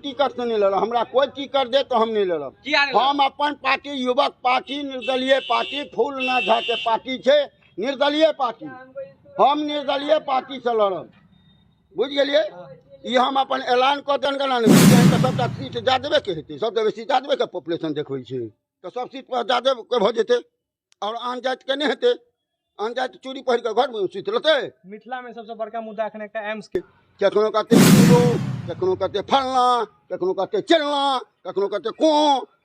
Ticket से नहि लड़ब, हमरा कोइ टिकट दे तऽ हम नहि लड़ब। हम अपन पार्टी युवक पार्टी निर्दलीय पार्टी फूलनाथ झा के पार्टी छै, निर्दलीय पार्टी, हम निर्दलीय पार्टी से लड़ब, बुझि गेलियै। ई हम अपन ऐलान कऽ जनगणना नहि तऽ सबटा सीट जादबेके हेतै, सबसँ बेसी जादबेके पॉपुलेशन देखबै छै, तऽ सब सीट पर जादबके भऽ जेतै आओर आन जातिके नहि हेतै। आन जाति चूड़ी पहिर कऽ घरमे सुति लेतै। मिथिला में सबसे बड़का मुद्दा एखन एकटा एम्स के, कखनो कहते चूड़ू, कखनो कहते फलना, कखनो कहते चिलना, कखनो कहते को,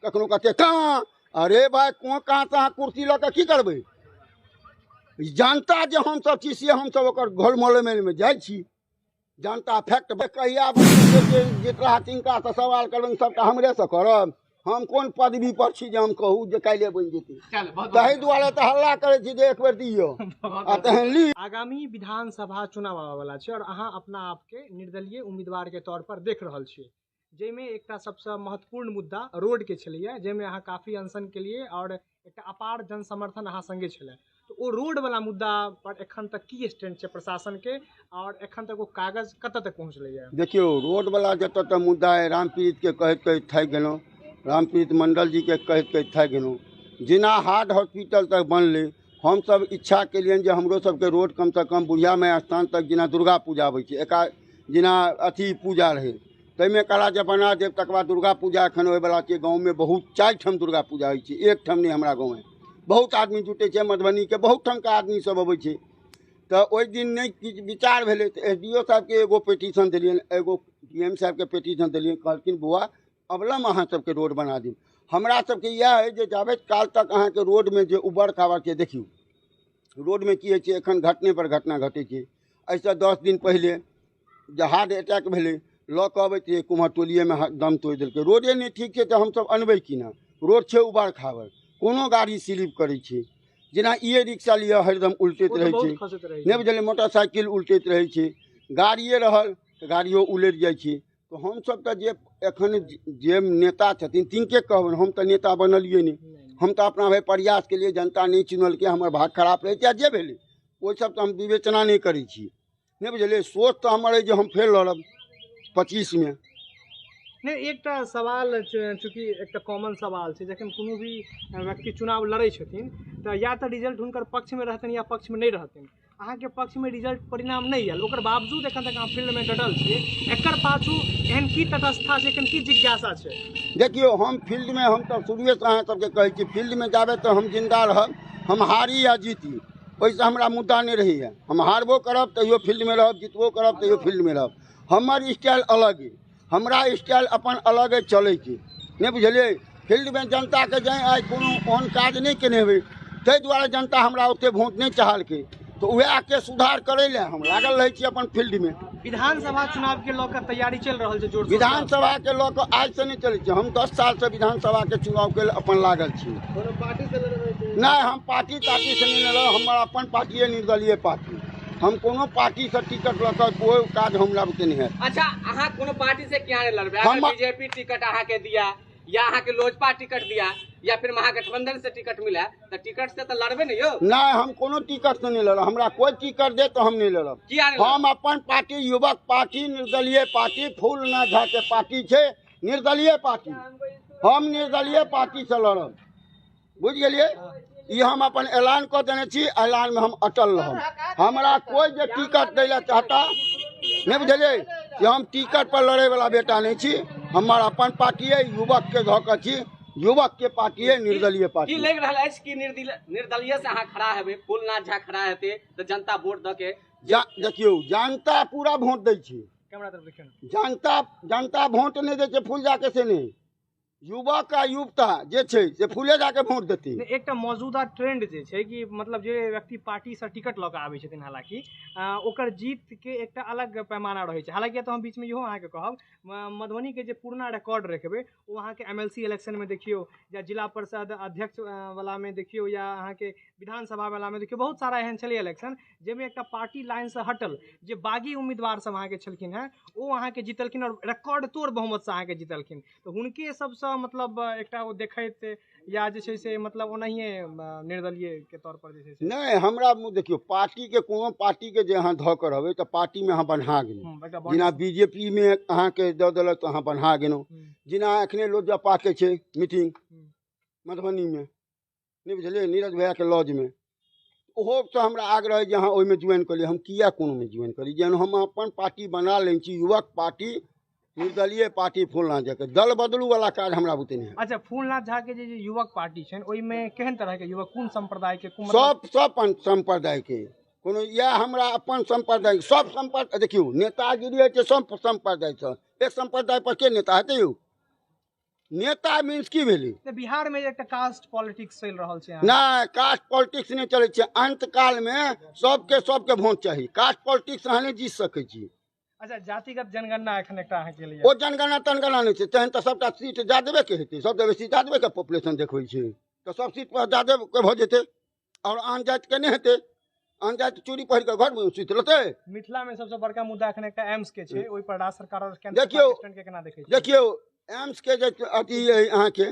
कखनो कहते काँ। अरे भाई, को कहाँ से अहाँ कुर्सी लऽ कऽ की करबै? जनता जे हमसब छी से हमसब ओकर घोल मोल में जाइ छी। जनता फैक्ट कहिया जितला तिनकासँ सवाल करबनि, सबटा हमरेसँ करब। हम कोन पदवी पर छी जे हम कहू जे काल्हि बनि जेतै? ताहि दुआरे तऽ हल्ला करै छी जे एक बेर दियौ आ तहन ली। आगामी विधानसभा चुनाव आबय वाला छै और अहाँ अपना आपके निर्दलीय उम्मीदवार के तौर पर देख रहल छियै, जाहिमे एकटा सबसँ महत्वपूर्ण मुद्दा रोड के छलैया, जाहिमे अहाँ काफी अनशन केलियै और एकटा अपार जन समर्थन अहाँ संगे छलै। तऽ ओ रोड वाला मुद्दा पर एखन तक की स्टैंड छै प्रशासन के और एखन तक ओ कागज कतऽ तक पहुँचलैया? देखियौ, रोड वाला जतऽ तक मुद्दा अइ, रामप्रीत के कहैत कहैत थाकि गेलहुँ, रामप्रीत मंडल जी के कहैत कहैत थाकि गेलहुँ। जेना हार्ट हॉस्पिटल तक बनलै, हमसब इच्छा केलियनि जे हमरो सबके रोड कमसँ कम बुढ़िया माइ स्थान तक, जेना दुर्गा पूजा अबै छै, एका जेना अथी पूजा रहै ताहिमे कहला जे बना देब। तकर बाद दुर्गा पूजा एखन होइवला छै गाँवमे, बहुत 4 ठाम दुर्गा पूजा होइ छै, एक ठाम नहि। हमरा गाँवमे बहुत आदमी जुटै छै, मधुबनीके बहुत ठामके आदमी सब अबै छै। तऽ ओहि दिन नहि किछु विचार भेलै तऽ एस डी ओ साहबके एगो पिटीशन देलियनि, एगो डी एम साहबके पिटीशन देलियनि। कहलखिन बौआ अवलम्ब अहाँ सबके रोड बना देब। हमरा सबके इएह अइ जे जाबे काल तक अहाँके रोडमे जे उबड़ खाबड़ छै, देखियौ रोडमे की होइ छै, एखन घटने पर घटना घटै छै। एहिसँ 10 दिन पहिले जे हार्ट अटैक भेलै, लऽ कऽ अबैत रहियै कुम्हरटोलिएमे दम तोड़ि देलकै। रोडे नहि ठीक छै तऽ हमसब अनबै की ना? रोड छै उबड़ खाबड़, कोनो गाड़ी स्लिप करै छै, जेना ई रिक्शा लिअ हरदम उलटैत रहै छै, नहि बुझलियै, मोटरसाइकिल उलटैत रहै छै, गाड़िए रहल तऽ गाड़ियो उलटि जाइ छै। तऽ हमसब तऽ जे एखन जे नेता छथिन तिनके कहबनि, हम तऽ नेता बनलियै नहि, हम तऽ अपना भरि प्रयास केलियै, जनता नहि चुनलकै, हमर भाग खराब रहै चाहे जे भेलै, ओहि सब तऽ हम विवेचना नहि करै छी, नहि बुझलियै। सोच तऽ हमर अइ जे हम फेर लड़ब 25मे। नहि, एकटा सवाल चूँकि एकटा कॉमन सवाल छै, जखन कोनो भी व्यक्ति चुनाव लड़ै छथिन तऽ या तऽ रिजल्ट हुनकर पक्षमे रहतनि या पक्षमे नहि रहतनि। अहाँके पक्षमे रिजल्ट परिणाम नहि आयल, ओकर बावजूद एखन तक अहाँ फील्डमे डटल छियै, एकर पाछू एहन की तटस्था छै, एखन की जिज्ञासा छै? देखियौ, हम फील्डमे, हम तऽ शुरुएसँ अहाँ सबके कहै छी, फील्डमे जाबे तऽ हम जिन्दा रहब, हम हारी या जीती ओहिसँ हमरा मुद्दा नहि रहैए। हम हारबो करब तैयो फील्डमे रहब, जीतबो करब तैयो फील्डमे रहब। हमर स्टाइल अलग अइ, हमरा स्टाइल अपन अलग अइ चलैके, नहि बुझलियै। फील्डमे जनताके जाहि आइ कोनो ओहन काज नहि केने हेबै ताहि दुआरे जनता हमरा ओतेक वोट नहि चाहलकै, तऽ उएहके सुधार करै लए हम लागल रहै छी अपन फील्डमे। विधानसभा चुनावके लऽ कऽ तैयारी चलि रहल छै जोर? विधानसभाके लऽ कऽ आइसँ नहि चलै छै, हम 10 सालसँ विधानसभाके चुनावके लेल अपन लागल छी। नहि, हम पार्टी तार्टीसँ नहि लड़ब, हमर अपन पार्टी अइ निर्दलीय पार्टी, हम कोनो पार्टीसँ टिकट लऽ कऽ कोइ काज हमरा बुते नहि हैत। अच्छा, अहाँ कोनो पार्टी से किया नहि लड़बै? अगर बीजेपी टिकट अहाँके दिया या अहाँके लोजपा टिकट दिया या फिर महागठबंधन से टिकट मिला तऽ टिकट से तऽ लड़बे ने यौ? नहि, हम कोनो टिकट से नहि लड़ब, हमरा कोइ टिकट दे तऽ हम नहि लड़ब। हम अपन पार्टी युवक पार्टी निर्दलीय पार्टी फूलनाथ झा के पार्टी छै, निर्दलीय पार्टी, हम निर्दलीय पार्टी से लड़ब, बुझि गेलियै। ई हम अपन ऐलान कऽ देने छी, ऐलानमे हम अटल रहब। हमरा कोइ जे टिकट दै लए चाहता, नहि बुझलियै, जे हम टिकट पर लड़ैवला बेटा नहि छी, हमर अपन पार्टी अइ, युवकके धऽ कऽ छी, युवकके पार्टी अइ, निर्दलीय पार्टी। की लागि रहल अछि कि निर्दलीय से अहाँ खड़ा हेबै, फूलनाथ झा खड़ा हेतै तऽ जनता वोट दऽ के? देखियौ, जनता पूरा वोट दै छै, जनता वोट नहि दै छै फूल जाके से नहि, युवक आ युवता जे छै से फूले जाके वोट देतै। एकटा मौजूदा ट्रेंड जे छै कि मतलब जे व्यक्ति पार्टीसँ टिकट लऽ कऽ आबै छथिन, हालांकि ओकर जीतके एकटा अलग पैमाना रहै छै। हालांकि तऽ हम बीचमे इहो अहाँके कहब, मधुबनीके जे पुरना रिकॉर्ड रखबै ओ अहाँके एम एल सी इलेक्शनमे देखियौ या जिला परिषद अध्यक्ष वलामे देखियौ या अहाँके विधानसभा वलामे देखियौ, बहुत सारा एहन छलै इलेक्शन जाहिमे एकटा पार्टी लाइनसँ हटल जे बागी उम्मीदवार सब अहाँके छलखिन हेँ ओ अहाँके जीतलखिन और रिकॉर्ड तोड़ बहुमतसँ अहाँके जीतलखिन। तऽ हुनके सबसँ पार्टीसँ मतलब एकटा ओ देखैत या जे छै से मतलब ओनाहिए निर्दलीय के तौर पर जे छै से? नहि, हमरा देखियौ पार्टीके, कोनो पार्टीके जे अहाँ धऽ कऽ रहबै तऽ पार्टीमे अहाँ बन्हा गेलहुँ। जेना बीजेपीमे अहाँके दऽ देलक तऽ अहाँ बन्हा गेलहुँ। जेना एखने लोजपाके छै मीटिंग मधुबनीमे, नहि बुझलियै, नीरज भैयाके लॉजमे, ओहोसँ हमरा आग्रह अइ जे अहाँ ओहिमे ज्वाइन कऽ लिअ। हम किया कोनोमे ज्वाइन करी, जहन हम अपन पार्टी बना लेने छी, युवक पार्टी, निर्दलीय पार्टी, फूलनाथ झाके। दल बदलू वाला काज हमरा बुते नहि। अच्छा, फूलनाथ झा के जे युवक पार्टी छनि ओहिमे केहन तरहके युवक, कोन सम्प्रदाय के? सब सम्प्रदाय के, कोनो इएह हमरा अपन सम्प्रदाय, सब सम्प्रदाय। देखियौ नेतागिरी होइ छै सब सम्प्रदायसँ, एक सम्प्रदाय पर के नेता हेतै यौ? नेता मीन्स की भेलै? बिहार में एकटा कास्ट पॉलिटिक्स चलि रहल छै। नहि, कास्ट पॉलिटिक्स नहि चलै छै। अंतकाल मे सबके सबके वोट चाही। कास्ट पॉलिटिक्स अहाँ नहि जीत सकै छी। अच्छा, जातिगत जनगणना एखन एकटा अहाँके लिए ओ जनगणना तनगणना नहि छै, तहन तऽ सबटा सीट जादवे के हेतै, सब तऽ बेसी जादवे के पॉपुलेशन देखबै छै, तऽ सब सीट पर जादव के भऽ जेतै आओर आन जातिके नहि हेतै। आन जाति चूड़ी पहिर कऽ घरमे सुति लेतै। मिथिला में सबसँ बड़का मुद्दा एखन एकटा एम्स के छै, ओहि पर राज्य सरकार और केंद्र देखियौ, सरकार के केना देखै छी? देखियौ, एम्स के जे अथी अइ अहाँके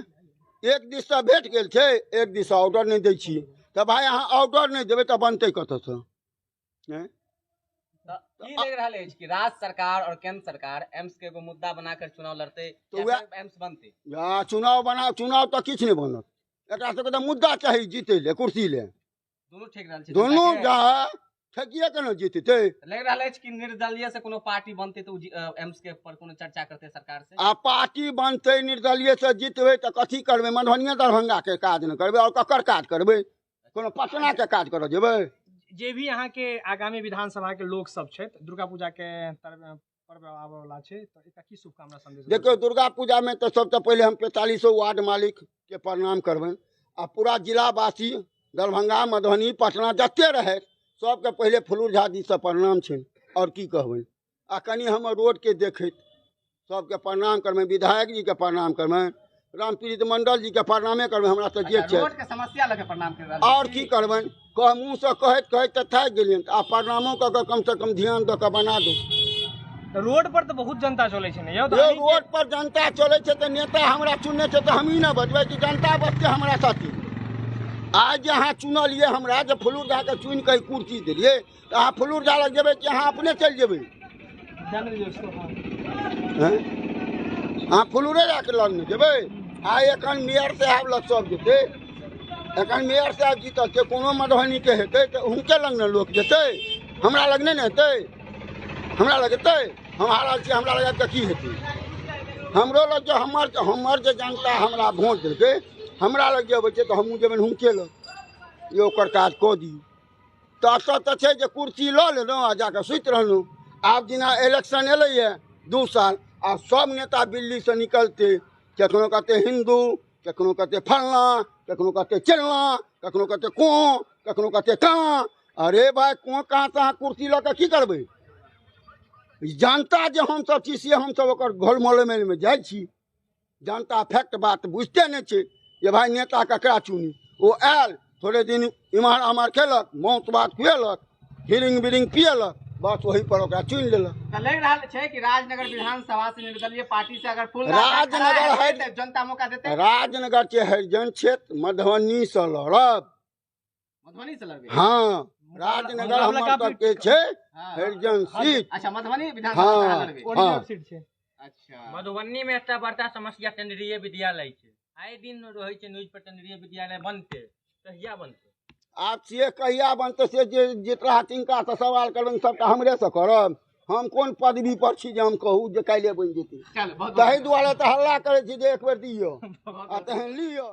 एक दिससँ भेट गेल छै, एक दिससँ ऑर्डर नहि दै छियै, तऽ भाय अहाँ ऑर्डर नहि देबै तऽ बनतै कतऽसँ? की लग रहल अछि कि राज्य सरकार और केंद्र सरकार एम्स के एगो मुद्दा बनाकर चुनाव लड़ते तो या वएह- फिर एम्स बनते? या चुनाव बना, चुनाव तऽ किछु नहि बनत। एकरा सबके तऽ मुद्दा चाही जीतै ले, कुर्सी ले। दुनू ठेक रहल छै। दुनू जनता के। जा ठकिए के ने जीततै। लग रहल अछि कि निर्दलीय से कोनो पार्टी बनते तऽ एम्स के पर कोनो चर्चा करते सरकार से? आ पार्टी बनतै निर्दलीय से जीतबै तऽ कथी करबै? मधुबनिये दरभंगा के काज ने करबै, आओर ककर काज करबै? कोनो पटना के काज करऽ जेबै? जे भी अहाँके आगामी विधानसभा के लोक सब छथि, दुर्गा पूजा के पर्व आबऽ वाला छै, तऽ एकटा की शुभकामना संदेश? देखियौ, दुर्गा पूजा में तऽ सबसँ पहिले हम 45 वार्ड मालिक के प्रणाम करबनि आ पूरा जिलावासी दरभंगा मधुबनी पटना जते रहै सबके पहिले फुलूर झा जी से प्रणाम छनि। आओर की कहबनि, आ कनि हमर रोडके देखैत सबके प्रणाम करबनि, विधायक जी के प्रणाम करबनि, रामप्रीत मंडल जी के प्रणामे करबनि। हमरा तऽ जे छै रोड के समस्या लऽ के प्रणाम कर रहल आओर की करबनि? कह मुँहसँ कहैत कहैत तऽ थाकि गेलियनि, आ प्रणामो कऽ कऽ कमसँ कम ध्यान दऽ कऽ बना दू। रोड पर तऽ बहुत जनता चलै छै ने यौ? यौ, रोड पर जनता चलै छै तऽ नेता हमरा चुनने छै तऽ हमही ने बजबै कि जनता बजतै हमरा साथी? आइ जे अहाँ चुनलियै हमरा, जे फुलूर झाके चुनि कऽ कुर्सी देलियै, तऽ अहाँ फुलूर झा लग जेबै कि अहाँ अपने चलि जेबै? अहाँ फुलूरे झाके लग ने जेबै। आइ एखन मेयर साहब लग सब जेतै, एखन मेयर साहब जीतल छै, कोनो मधुबनीके हेतै तऽ हुनके लग ने लोक जेतै, हमरा लग नहि ने हेतै। हमरा लग हेतै? हम हारल छी, हमरा लग आबि कऽ की हेतै? हमरो लग जे हमर जे जनता हमरा वोट देलकै, हमरा लग जे अबै छै तऽ हमहूँ जेबनि हुनके लग, जे ओकर काज कऽ दियौ। तऽ एतऽ तऽ छै जे कुर्सी लऽ लेलहुँ आ जाकऽ सुति रहलहुँ। आब जेना इलेक्शन एलैए 2 साल, आ सब नेता दिल्लीसँ निकलतै, कखनो कहतै हिन्दू, कखनो कहतै फलना, कखनो कहतै चिलना, कखनो कहतै को, कखनो कहतै काँ। अरे भाय, को कहाँ से अहाँ कुर्सी लऽ कऽ की करबै? जनता जे हमसब छी से हमसब ओकर घोल मेलमे जाइ छी। जनता फैक्ट बात बुझिते नहि छै जे भाय नेता ककरा चुनी। ओ आयल, थोड़े दिन इम्हर आम्हर केलक, मौत भात खुएलक, हिरिंग बिरिंग पियलक, बस ओही पर ओकरा चुनि लेलक। तऽ लागि रहल छै कि राजनगर विधानसभा से निर्दलीय पार्टी से अगर फूल राजनगर जनता मौका देतै? राजनगर के हरिजन क्षेत्र मधुबनी से लड़ब। मधुबनी से लड़बै? हाँ, राजनगर हमर सबके छै हरिजन सीट। अच्छा, मधुबनी विधानसभा लड़बै? हाँ। सीट छै। अच्छा, मधुबनी में एकटा बड़का समस्या केंद्रीय विद्यालय छै। आइ दिन रहै छै न्यूज पर केंद्रीय विद्यालय बनतै, कहिया बनतै? आब से कहिया बनतै से जे जितला तिनका से सवाल करबनि, सबटा हमरे से करब। हम कोन पदवी पर छी जे हम कहू जे काल्हि बनि जेतै? चल, ताहि दुआरे तऽ हल्ला करै छी जे एक बेर दियौ आ तहन लिअ।